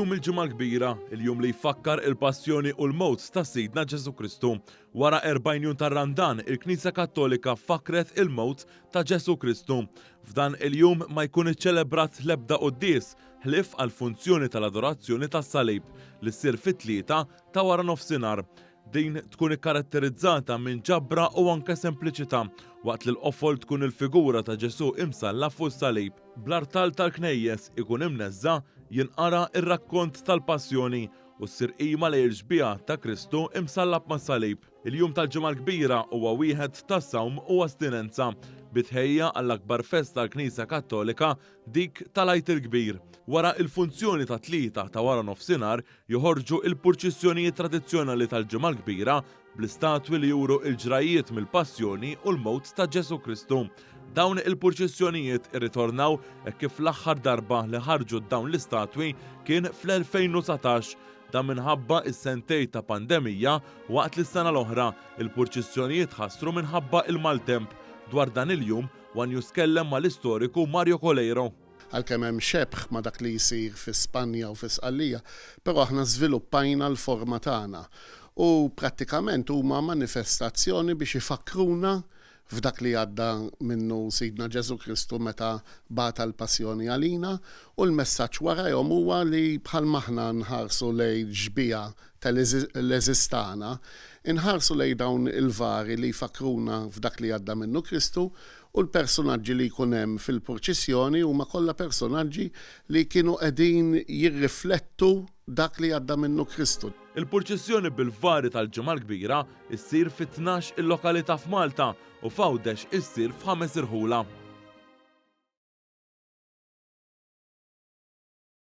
Illum il-Ġimgħa l-Kbira, il-jum li jfakkar il-passjoni u l-mewt ta' Sidna Ġesù Kristu. Wara 40 jum tar-Randan, il-Knisja Kattolika fakkret il-mewt ta' Ġesù Kristu. F'dan il-jum ma jkun iċċelebrat l-ebda quddies, ħlief għall-funzjoni tal-adorazzjoni tas-Salib, li ssir fit-tlieta ta' waranofsinhar. Din tkun ikkaratterizzata minn ġabra u anke sempliċità, waqt li l-qofol tkun il-figura ta' Ġesù imsallab fuq is-salib. Bl-artal tal-knejjes ikun imneżża' jinqara r-rakkont tal-Passjoni u ssir qima lejn il-xbieha ta' Kristu imsallab mas-salib. Il-jum tal-Ġimgħa l-Kbira huwa wieħed ta' sawm u astinenza, bi tħejjija għall-akbar festa tal-Knisja Kattolika, dik tal-Għid il-Kbir. Wara l-funzjoni tat-Tlieta ta' waranofsinhar Joħorġu il-purċissjonijiet tradizzjonali tal-Ġimgħa l-Kbira bl-istatwi li juru l-ġrajjiet mill-passjoni u l-mewt ta' Ġesù Kristu. Dawn il-purċissjonijiet irritornaw hekk kif l-aħħar darba li ħarġu dawn l-istatwi kien fl-2019. Dan minħabba s-sentej ta' pandemija waqt li s-sena l-oħra il-purċissjonijiet tħassru minħabba il-maltemp. Dwar dan il-jum, one News tkellem mal-istoriku Mario Coleiro. Għalkemm hemm xebh ma' dak li jsir fi Spanja u fi Sqallija, però aħna żviluppajna l-forma tagħna. U prattikament huma manifestazzjoni biex ifakkruna f'dak li għadda minnu Sidna Ġesù Kristu meta bata l-passjoni għalina, u l-messaġġ warajhom huwa li bħalma aħna nħarsu lejn xbieha tal-għeżież tagħna, inħarsu lejn dawn il-vari li jfakkruna f'dak li għadda minnu Kristu U l-persunaġġi li jkun hemm fil-purċissjoni huma kollha persunaġġi li kienu qegħdin jirriflettu dak li għadda minnu Kristu. Il-purċissjoni bil-vari tal-Ġimgħa l-Kbira ssir fi 12 il-lokalità f'Malta u f'Għawdex issir f'ħames irħula.